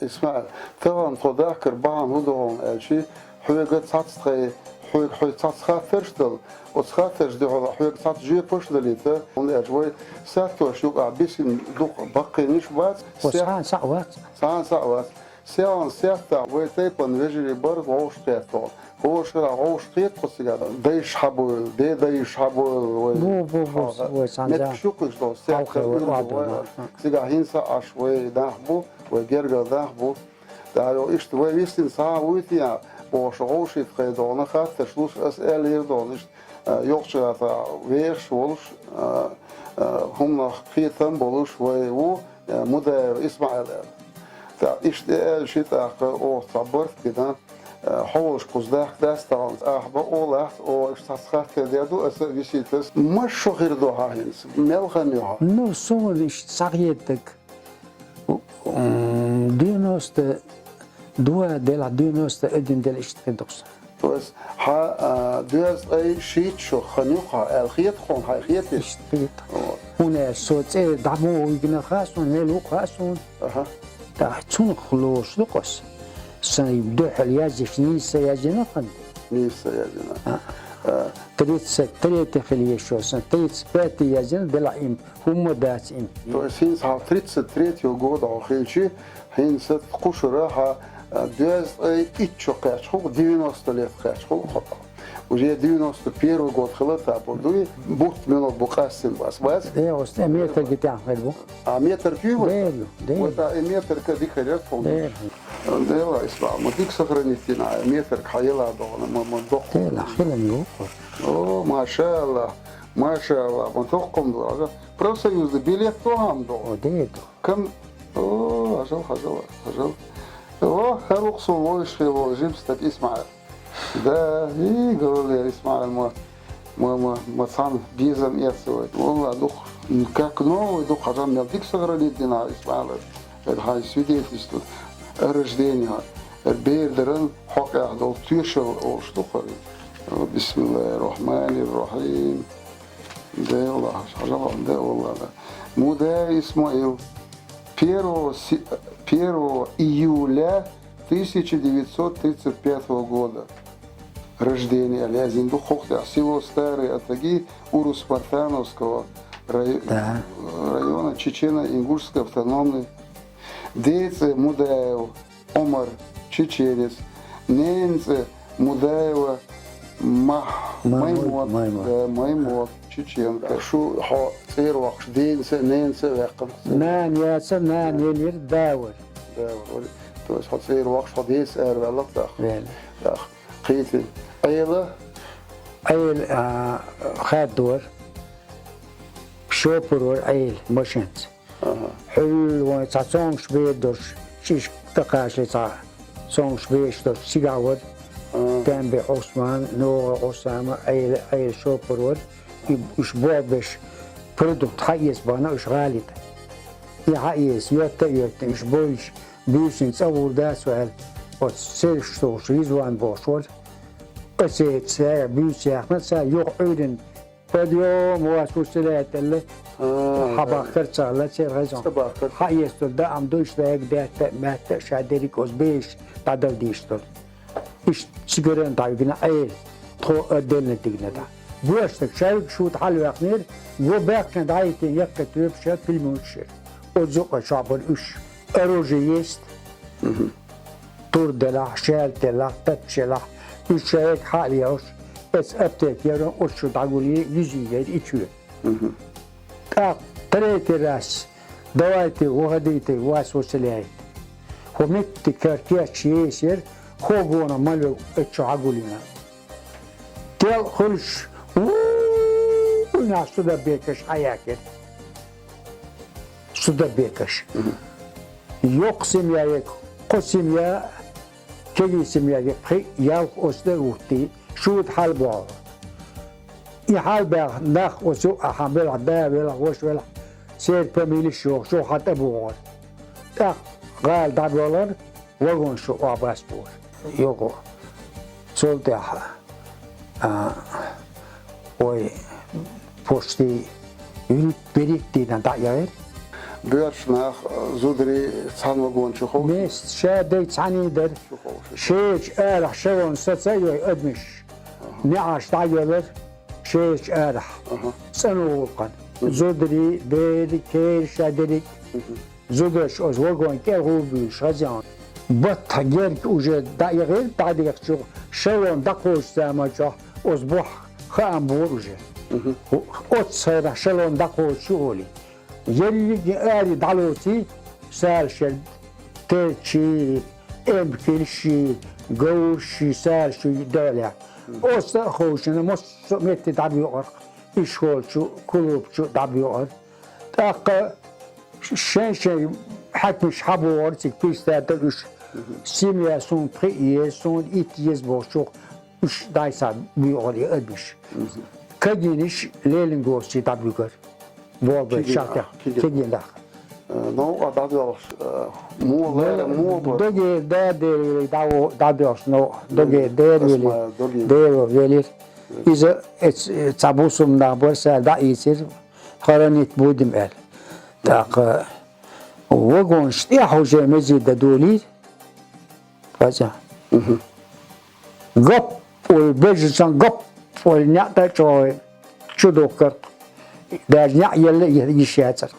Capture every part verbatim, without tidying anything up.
ИсмаӀил, тахана тхо дахкар бахьан хӀун да хьуна аьлча, хьоьга цхьацца тхай, хьоьга хьо цхьацца хаттарш дала, оцу хаттарш дуьхьал хьоьга цхьацца жоьпаш далийта, хӀунда аьлча вай саттош юкъахь бисина дукха баккхийнаш бац, Ва сет-, цхьана схьа а вац. Цхьана схьа а вац. Селхана сеттахь вай тайпана вежарий бара вовшахкхетта. ХӀора шарахь вовшахкхетта тхо цигахь. Дайша хьабойла, дедайша хьабойла вай. Бу, бу, бу, вай сан меттиг да. Шукхуш долу, хьалхе сеттар вай уьллу вай. Ва. Цигахь хӀинца а Ӏаш вай нах бу, вай гергара нах бу. ТӀаккха иштта вай вистина схьа а вуьйту ян, бохуш, вовшахкхетта догӀна хаттарш луш, аса аьллера догӀна иштта, а, йоккхачу гӀатахь вехаш волуш, а, а, хӀуманах кхетам болуш вай ву, а, Мудаев ИсмаӀил аьлла. ТӀаккха иштта аьлла ши тӀаккха оха цхьа барт гина, а, хьо волуш кхуза дахка дац тахана, ахьа бакъо лахьа, оха иштта цхьацца хаттар дер ду, аса а висийтас. Маша шо хир ду хьан хӀинца? Мел хан ю хьо? Ну, суна иштта схьахетарг, м, девяносто два делахь, девяносто один делахь иштта хир ду-кх сан. То есть, хьан, а, доьзткъе шийтта шо хан ю-кх хьан аьлла хета хьуна, хьайна хетий? Иштта хета. Вот. ХӀунда аьлча со цӀе дӀа муха вигна хаьа суна, мел ву хаьа суна. Аха. ТӀаккха цунах лоруш ду-кх аса. Сайн дуьхьал язйеш нийса язйина хан. Нийса язйина. А. А. Тридцать третий хила еза сан, тридцать пятый язйина, делахь им хӀумма дац им. То есть хӀинца хьан тридцать третьего года хьо хилчи, хӀинца кхушара хьан, а, доьзткъе итт шо кхаьчча хуьлу, девяносто лет кхаьчча хуьлу хьо. Уже девяносто первый год хила тапур дуй, бутт мело бу къастина бац, бац? Э, оцу тӀе метр гитехь хир бу. А метр куьйгӀа? Дера ю, дера. Вот, а, и метр ка дика хир яц хьуна. Дера. Дела, ИсмаӀил, ма дика сохранить дина, а метр ка хьан яла догӀна, ма, ма доккха. Дела, хилам ю. О, машааллах, машааллах, ма тохкам ду, ага. Профсоюзный билет тохам ду. О, дера ду. Кам, о, хьажал, хьажал, хьажал. О, хьалукху суна вовшахкхетта волу жима стаг ИсмаӀил. Да, и, говорю, ИсмаӀил, ма, ма, ма, ма цхьана безам эцна вай. Валла, дукха, как новый, дукха хьажам мел дика сохранить дина ИсмаӀил. Эта хьайн свидетельство о рождении, эта бер даран хьокъехь долу тоьшалла олуш ду хьо. Бисмиллахир-рахманир-рахим. Да, Аллах, хьажал, да, Аллах, да. Мудаев Исмаил. Первого си-, первого июля тысяча девятьсот тридцать пятого года рождения, аьлла язйина ду хӀокху тӀехь, село Старые Отаги Урус-Мартановского рай-, Да. района Чечено-Ингушской автономной. Ден цӀе Мудаев Омар, чеченец, ненан цӀе Мудаева Мах-, Маймод, Маймод. Да, Маймод, чеченка. Шу хьо цӀера воккхуш, денца а, ненца а ваьккхина? Нана яцара, нана елира, да вара. Да вара. То есть хьо цӀера воккхуш, хьо деца араваьлла тӀаккха? Ваьлла. ТӀаккха. Кхетий. Ӏела? Ӏела, а, хаддора. Шопур вара Ӏела машенца. Аха. Хьуьлла вайн цхьа цомгуш бер долуш, шишка тӀакхачале цхьа цомгуш бераш долуш, цигахь вара. Аха. Пембе Ӏусман, НогӀа Ӏусама, Ӏела, Ӏела шопур вара. И уьш болх беш, продукт хьаэца бахана уьш гӀали тӀе. И хьаэца, йотта а йоьттина, уьш бойуш, буьйсанна цӀа гӀур дац ваьлла, оцу сервис тухуш Ризван бохуш вара. Оцу цаьрга буьйса яьхна, цара юха Ӏуьйранна Подъём, вас усиляет аьлла, хьабахкар ца хилла, церан хезон. Ца бахкар. Хьаэцалур даам ду, иштта дайга даьтта а, маьтта а, ша дерриг оцу беш дӀадала дийш долу. Иштта цигара дӀавигна Ӏела, тхо а делла дигна дӀа. Боьрша стаг шайга шуьта хьалаваьккхинера, го баьккхина дӀахӀиттийна яккхий тоьпаш яра, пулеметаш яра. Оцу юкъа чохь бара уьш. Оружие есть. Мгм. Тур делахь, шаьлта делахь, тапча елахь, уьш шайга хьа а лелош, эца аптека яра, оцу чу дӀагулъе, юзийгара и чоь. Мгм. ТӀаккха третий раз, давайте, выходите, вас выселяют. ХӀо меттиг кара кечъеш яра, хӀо гонах ма вевгӀа, эца чу хьагулйина. Тел хуьлуш, у-у-у, нах судабекаш хьаяьккхира. Судабекаш. Мгм. Йоккха семья яга, кхо семья, кегий семья яга, пхи ялх оцу тӀе а вуттий, шуьта хьалабохьу. И хьалабаьхна нах оцу юкъахь белахь, да велахь, ваша велахь, церан памилаш йохуш, юха хьан тӀе бухара. ТӀаккха гӀала дӀабоьлхура, вагонаш чу охьабаьхкира. Юха цул тӀаьхьа, а, вай почти вуьрхӀитта, берхӀитта дийнахь дӀа а яхира. Боьрша нах, зударий цхьан вагон чу ховший? Места ша дай цхьаьний дара. Чу ховший. Шерачу арахь эшелон саца а йой адамаш. НеӀарш дӀайоьллар, шерачу арахь. Аха. ЦӀанволу гӀуллакхана. Мгм. Зударий, бераш, кешнаш дерриг. Мгм. Зударш оцу вагон кӀел гӀур буьйлуш хаза яхана. Баттахь герга уже дӀаихира, дӀадехча, эшелон дӀакхочучу заман чохь оцу бохь хаам бора уже. Мгм. Оццу хенахь эшелон дӀакхочуш ю олий. Ерриг а ари дӀалоций, салашъяр терчий, эмкалший, говрашший, салашший далахь. Мгм. Оццу а ховшина, массо а метте дӀабоьхура, ишколчу, клубчу дӀабоьхура. ТӀаккха шен-шен хьаькамаш хьабогӀура цига, пристав дара уьш. Мгм. Семья суна пхиъ еза, суна итт еза бохучух, уьш дӀасабоьхура и адамаш. Мгм. Кагийнаш Ленингорске дӀабуьгура. Болх беш. Кигин шахтех. Ахь, кигин. Кигин даха. Э, новкъа дӀадоьлхуш, э, муха лара, муха бара? Догера дера велира, дӀаво-, дӀадоьлхуш новкъа. Догера дера велира. Догера. Дера велира. Иза эц-, цхьа бусулба нах бара, цара дӀаийцира, хоронить будем аьлла. ТӀаккха вагонаш тӀехь уже мезийда долийра. Хаза. Мгм. Гоп, ой, бежанца гоп, ой, неӀ тӀе а чӀогӀа чу духкура. Даже неӀ елла йиш яцара.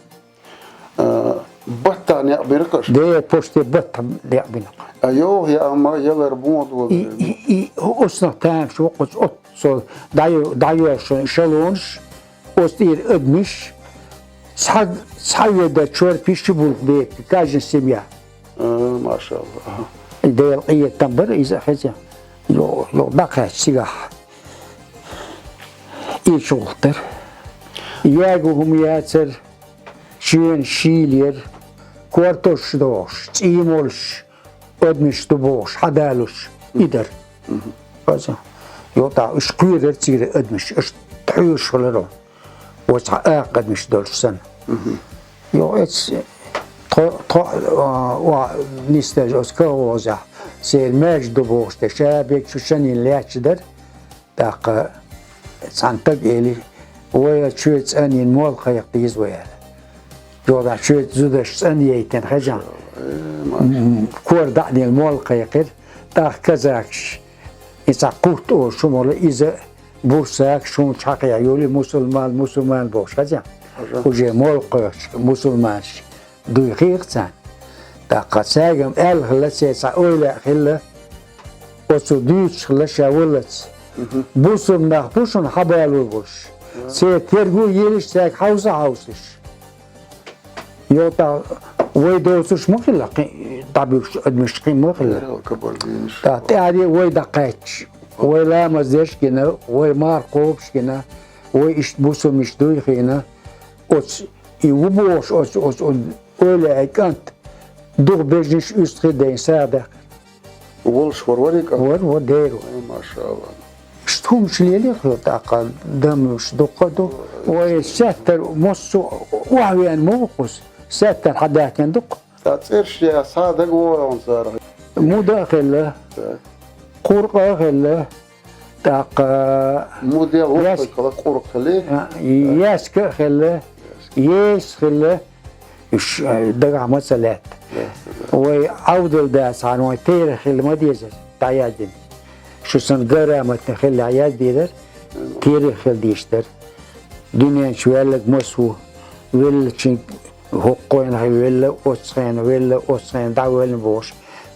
А, баттахь некъ бира-кх аша? Де, почти баттахь некъ бина. А йовха яа ма ялар муха доза? И, и, и, оцунах тамаш ву кхуза, оццо дӀайо-, дӀайоьллуш эшелонаш, оцу тӀера адамаш, цхьа, цхьа ведар чорпа, ши булх бекан, каждая семья. А, машалла. Аха. И Делан къинхетам бара иза хеза. Йо, йо, дӀакхаьчча цигахь. И чу гӀуллакх дара. Яьржа хӀума яцара. Чоьнаш шийлера, кортош дохуш, цӀий молуш, адамаш ду бохуш, хьадалуш, и дара. Мгм. Хаза. Йо, тӀаккха уьш кхоьрара цигара адамаш, уьш тхьоьруш хиларо. Вай цхьа акха адамаш долуш санна. Мгм. Йо, эц-, тхо, тхо, а, ва, нисдеш оцу колхозехь, церан маьждиг ду бохуш, тӀе ша бегачу шанийн лаьтташ дара. ТӀаккха цхьана стага элира: «Вай чоь цӀанйина молла кхайкха деза вай», — аьлла. Чохь чоь зудаш цӀанъяйтина хезна. Э, ма- М, кора дӀа а дина молла кхайкхира. ТӀаккха казакаш, и цхьа кхутта олуш хӀума хилла, иза бурсакаш хӀума чу хьакхехьа йолий, мусулман, мусулман бохуш хезна. Хаза. Уже молла кхойкхуш мусулманаш дуй хиъна царна. ТӀаккха цаьрга-м аьлла хилла, церан цхьа ойла а хилла, оцо дуьйцуш хилла ша валлалц. Мгм. Бусулба нах бу шуна хьабалур болуш. Мгм. Церан терго а елаш, цаьрга хьовса а хьовсуш. Йо, тӀаккха вай доцурш ма хилла, кхин дӀабуьгуш адамаш кхин ма хилла. Эрал кабардинаш. ТӀаккха тӀаьхьаре вай дӀакхаьчча, вай ламаз деш а гина, вай марха кхобуш а гина, вай иштта бусулбанаш дуй хиъна, оцу И ву бохуш оцу, оцу, оцу ойла а кӀант, дукха бежнаш уьстагӀий дайна сагӀа даьккхира. Волуш вара, варий кӀант? Вара, вара, дера вара. Ай, машалла. Иштта хӀумаш лелийра тӀаккха, дамлуш дуккха а ду. Вай сеттар массо а охьавеана ма ву кхуза. Сеттар хьадаьккхина ду-кх. Ткъа цӀераш я схьа дага вогӀу хьуна царах? Муда а хилла. Так. Кхуркъа а хилла. ТӀаккха мудел яс-, воккхалла кӀуркхали. А, яьсса а хилла, еса хилла, уьш, а, дагахь ма ца лаьтта. Яьсса, да. Вай Ӏовдал дацахьара, вайн терахь хилла ма дезара, дӀаяздина. Шу сан гӀараматна хилла яздийрара, терахь хила дезаш дара. Дуьнен чу ваьлларг маса ву, веллачун ХӀокху хенахь велла, оццу хенахь велла, оццу хенахь дӀавоьллина бохуш.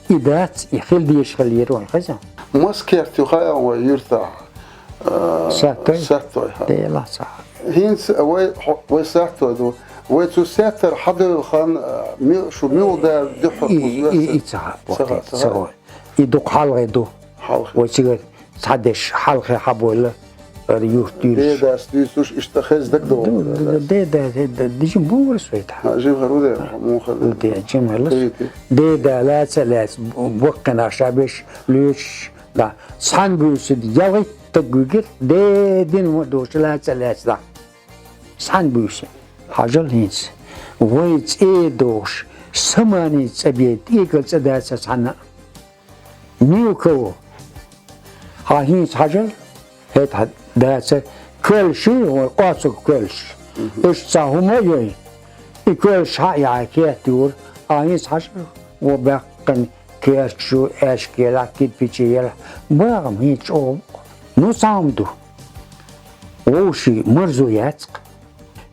И дац, и хила дезаш хилла яра вайн хезна. Маса керт ю хаьа вайн юьртахь? А, Саттой? Саттой, хьа. Делахь ца хаьа. ХӀинца вай, хьо-, вай Саттой ду. Вай цу Саттара хьадевлла хан, а, ми-, шу мила да дуьххьара кхуза? И, и, и ца хаьа, ца хаьа, ца хаьа. И дукха хьалхе ду. Хьалхе. Вай цигара цхьа деш хьалхе хьабойла, ара юрт дуьйлуш. Дедас дуьйцуш, иштта хезна дагадогӀу. Ду-, ду-, дедас. Деда, деда, дижим бу вара сойтахь. А, жим хӀара ву де, муха де. Де, жим хӀара. Деда лаца а лаьца, бу-, боккхинах ша беш, лоьцуш, да. Цхьана буьйсанна ялхиттаг вигира, дедина ма доцуш лаца а лаьца, да. Цхьана буьйсанна. Хьажал хӀинца. Вай цӀе а дохуш, саманин цӀа бен, тӀекал цӀа дацара цхьанна а. Ни у кого? Хьан хӀинца хьажал, хӀета хьан дацара коьллаш, вай къоцург коьллаш. Мгм. Уьш цхьа хӀума а йой, И коьлаш хьа а яхьа кхетта юра, а хӀинца хьажа, во баьккхина коьрташ ю, аьшка елахь, кирпичи елахь, багӀам хӀинца чӀогӀа бу-кх. Ну, цхьа хӀума ду. Вовший марзо яц-кх.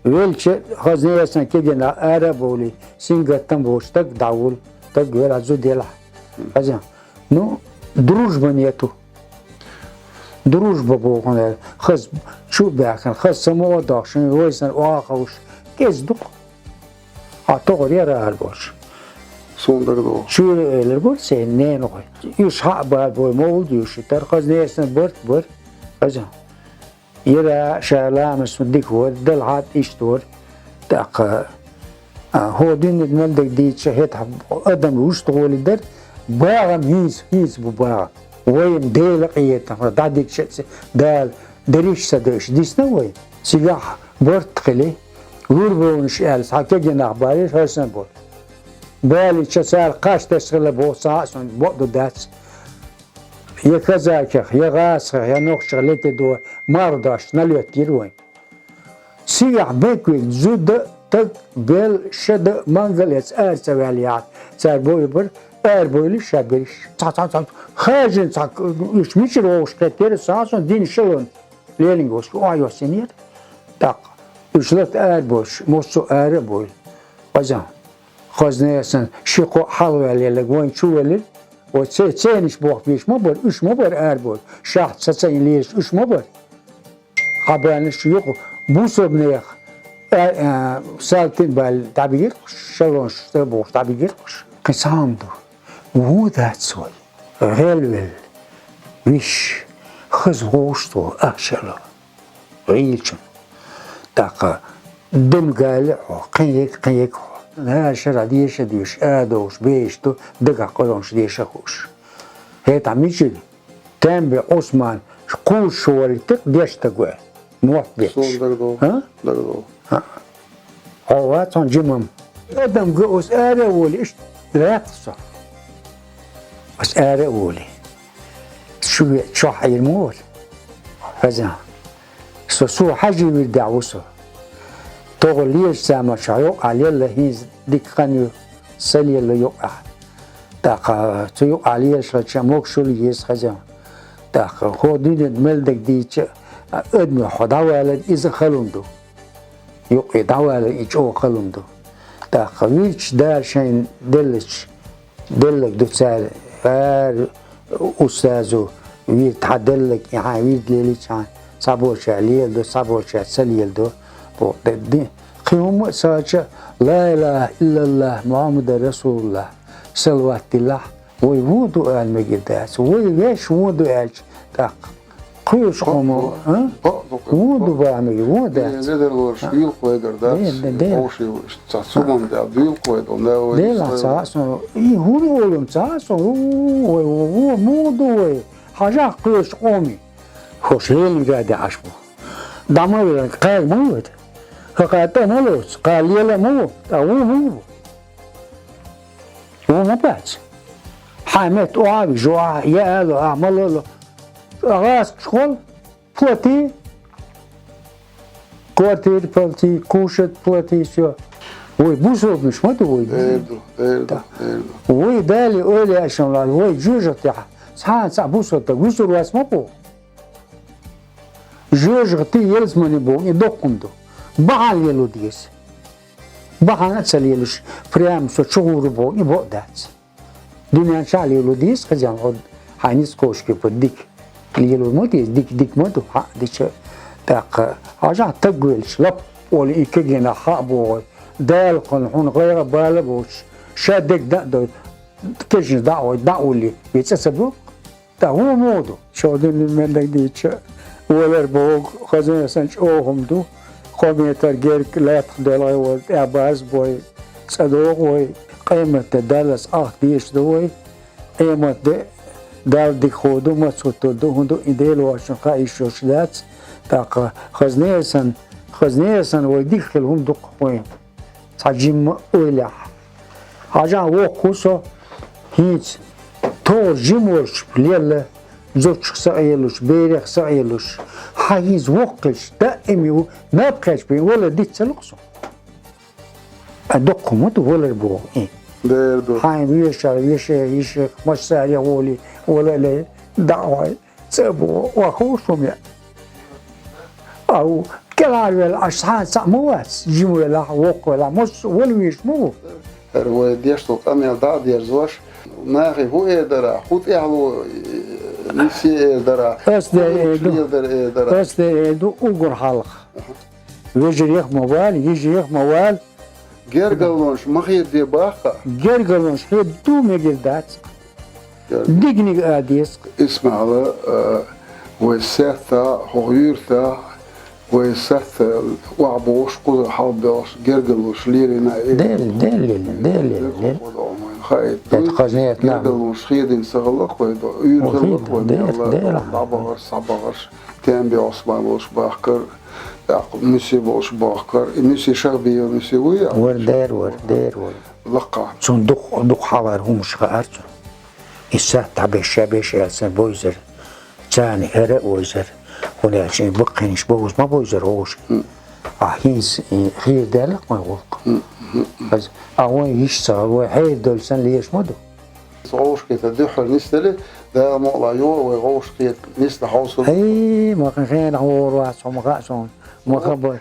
Велча, хазна ясна кегина ара а бовлий, сингаттам боцу стаг дӀавулла, стаг велахь, зуда елахь. Хазна. Ну, дружба нету. Дружба боху хаза чу а баьхкина, хаза самукъа а дохкуш, вай санна оха ховш, кӀезиг ду-кх. Хьан тохар яра ара боцуш. Суна дагадогӀу. Чуьра элира бара сайн ненахой. Уьш хьа а бара бой, мовлад уьш и тара, хаза несан барт бара. Хаза. Яра ша ламаз дика вара, дала хьа иштта вара. ТӀаккха, а, хӀо дуьненан мел дерг дийцча, хӀетахь адам вуьшта гӀоли дара, багӀам хӀинца, хӀинца бу багӀам. Вайна Дела къинхетам, дӀадикача а ца, Дала дерриш а ца дойуш дисна вай. Цигахь барт хили, вуьрбовнаш аьлла, цхьа кегий нах балийра хӀара санна болу. Балийча цара кхаж тесна хилла боху цхьа а сон бакъду дац. Я казакех, я гӀазкхех, я нохчех летедо марха дош налоьттира вайн. Цигахь беквелла зуда, таг, бел, шада, мангал эца ара ца ваьлла яхьа, цара бой бара, ара бойла ша бериш. Цхьа, цхьа, цхьа, хажин цхьа, уьш мичара вовшах кхеттера, цхьа а сон дина шалон лелинга волчу охьайоссинера. ТӀаккха уьш лата ара боцуш, массо а ара а бойла. Хаза, хазна ясна ши-кхо хьалаваьлла елларг вайн чу велира. Вай це-, ценаш бохбеш ма бара, уьш ма бара ара бойла. Шахьца ца ца лелаш уьш ма бара. Хьабанаш юкъа бусалбанех, а, а, салтин баьлла дӀабигира-кх уьш, шалонаш тӀе а бохуш дӀабигира-кх уьш. Кхин цхьа хӀума ду. Вон дац вай. ГӀелвелла, виш, хаза гӀуш тхо, ахча ло. ГӀийлачун. ТӀаккха дама гали хьо, кхин ек, кхин ек хьо. Наха шарахь деша а доьшуш, а довш, беш ду, дагахь къойланаш деша а хууш. ХӀетахь мичиг? Темби Ӏусман кхуза шу валийтира дешна стаг ву аьлла. Мотт бетташ. Суна дагадогӀу. А? ДагадогӀу. А. Хьо вац хьуна жимам. Адам го ас ара а волий, иштта лаьтта со. Ас ара а волий. Шу ве-, чохь Ӏийр ма волу. Хаза. Со, со хьажий вирдехь ву со. Тогу лелаш заманчохь юкъахь лелла хӀинца дика хан ю, ца лелла юкъахь. ТӀаккха цу юкъахь лелаш хилча, могушалла еза хаза. ТӀаккха хӀо дуьненан мел дерг дийча, адамехь хьо дӀавалар иза халун ду. Юкъе дӀавалар и чӀогӀа халун ду. ТӀаккха вирча Дала шайна деллачу деллаг ду цара, хӀара устазо вирд хьан деллаг, и хьан вирд лелийча хьан, цхьаболчара леладо, цхьаболчара ца леладо. Бо-, де-, де-, кхин хӀумма а ца хилча, ла илаха иллаллах, Мухьаммадан расулуллах, салават дилахь, вай вон ду ала мегар дац. Вай веш вон ду аьлча, тӀаккха кхоьруш къомо, а? Вон ду бахьаниг, вон дац. Недарлораш буьйлакх вайгара дац. Де, де, де. Вовший цхьа сумам да, буьйлакх вай долу, да, вай Дела, цхьа а сон, и хӀума олу, цхьа а сон, у, вай, вон, вон, вон ду вай. Хьажахь кхоьруш къоми. ХӀорш Ленинграде Ӏаш бу. ДӀа ма вилан, кхаьрга ма ву. ХӀокхара тӀе ма лоцу, кхара лела ма ву, ткъа вон ма ву. Вон ма бац. Хьайн метта охьа а вижа, охьа, я ало, ахьа ма лало. ГӀазкхаш хол, плати, квартира плати, кушать плати, всё. Вай бусалбанаш ма ду вай. Эр ду, эр ду, эр ду. Вай Дали ойла яшам лал, вай жоьжахатехь, цхьа а цхьа бусалба вуьсур вац ма боху. Жоьжахати ялсамани боху, и доккхун ду. Бахьана лело деза. Бахьана а ца лелаш, прямо со чугӀур боху, и бо а дац. Дуьнен чохь лело деза, хаза хьо хьайн ницкъ кхочуш кепа дика. Лело ма деза, дика, дика ма ду, хьаъ, дича. ТӀаккха, хьажахь таг велча, лап олу и кегенах хьа а бохуй. Дала кхунна хьуна гӀайгӀа бала а боцуш, ша дерг дан а дой, кешнаш дӀа а гӀой, дӀа а улли, вей цӀа ца бу? ТӀаккха хӀун муха ду? Шо дуьненан мел дерг дийча, валар боху, хаза сан чӀогӀа хӀума ду. Кхо метр герга лаьттах делгӀай волу, тӀаьхьа база бой, цӀа догӀу вай, къематде Даллас ахка дезаш ду вай. Къематде Далла дика хӀун ду, маца хӀуттур ду, хӀун ду, и Дела воцчунна хаа йиш йолуш дац. ТӀаккха хаза несан, хаза несан вай дика хила хӀума ду-кх вайн. Цхьа жимма а ойлехь. Хьажахь, воккха ву со, хӀинца тохар жима волчу лелла, зудчух са а елуш, берех са а елуш. Хьан хӀинца воккха хилча, даим ю, наб кхечбен, вала диц ца лукъ со. А дукха ма ду, валар боху, и. Дер ду. Хьайн вешал, веше, йише, массаре воли, валале, даӀой, цӀа бу, вахуш хӀума. Ау, кӀелхьарвелла, аш цхьа а цхьаъ ма вац, жима велахь, воккха велахь, массо а вала веш ма ву. ХӀара вай деш долу къамел дӀа а дерзош, нахе хӀун эр дара, хӀун тӀаьхьало, э, нисъе эр дара, Ас де хӀун эр ду, леладара эр дара. Ас де эр ду, уггар хьалха. Вежарех ма вала, йижарех ма вала. Гергарлонаш ма хеде баккха. Гергарлонаш хеду мегар дац. Гергар- Дигниг а деза. Исмаила, а, вай сетта, хӀокху юьрта, вай сетта охьабохуш, кхузара хьалабелхаш, гергарлонаш лерина а Дел, дел, дел, дел, дел. Хаийта. Гергарлонаш хедина ца хилла вай до, уьйр хилла вай, дел, дел. ДӀабахарш, схьабахарш. Тем бе Ӏусман волуш бахкар, тӀаккха Муьсе волуш бахкар. И Муьсе шах бийла Муьсе вуй, а? Вар дер, вар дер, вар. Лакха. Цунна дукха, дукха хьалхара хӀумаш хаьара цунна. И сатта беш, ша беш аьлла, сан бойзар. Царна хӀара а войзар. ХӀунда аьлча и баккхийнаш бовза ма бойзар вовшашка. Мм. А хӀинца, и хир даьлла вайн гӀуллакх. Мм, мм, мм. Аз, а вайн йиш ца хилла, вай хьердалла санна леш ма ду. Вовшашка дуьххьара нисделла, Дала мукъалахь, йо, вай вовшашка нисдан хьовсур. Ай, ма кхин хенахь вогӀур вац хьо, ма хаьа суна. Ма хабар.